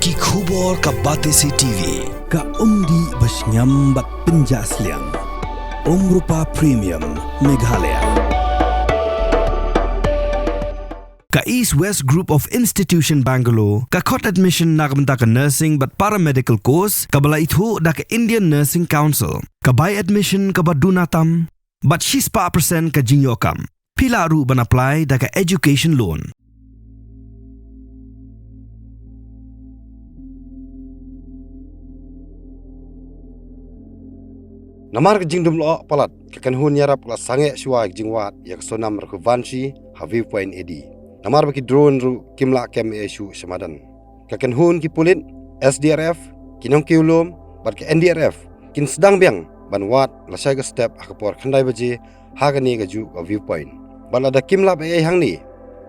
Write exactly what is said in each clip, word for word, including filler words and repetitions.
Ki khubor ka Batesi T V, ka umdih ba shngiam bad pynjah sliang. Umrupa Premium, Meghalaya. Ka East West Group of Institution Bangalore ka khot admission na ka bynta ka nursing bad paramedical course kaba la ithuh da ka Indian Nursing Council. Ka bai admission kaba duna tam bad shispah percent ka jingïoh kam. Phi lah ruh ban apply da ka education loan. Namar ka jingdum lyoh palat, ka kynhun ïarap ka la sangeh shuwa ka jingwad ïa ka Sonam Raghuvanshi ha View Point A D. Namar ba ki drone ruh kim lah kem ei shuh sha madan. Ka kynhun ki pulit, S D R F, ki nongkiew lum bad ka N D R F kin sdang biang ban wad lashai ka step ha ka por khyndai baje ha kane kajuh ka View Point. Bad lada kim lap ei ei hangne,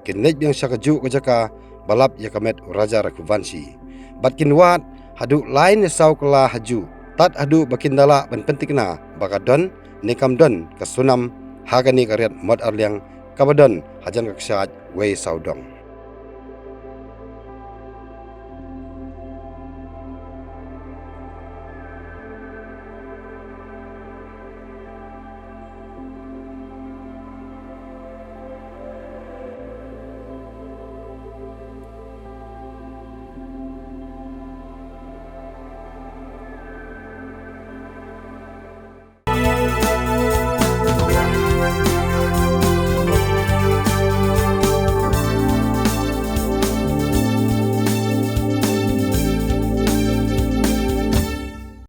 kin leit biang sha kajuh ka jaka ba lap ïa ka met u Raja Raghuvanshi. Bad kin wad haduh lai ne saw kylla hajuh, tad haduh ba kin da lah ban pynthikna ba ka don ne kam don ka Sonam ha kane ka riat mot arliang kaba don hajan ka kshaid wei sawdong.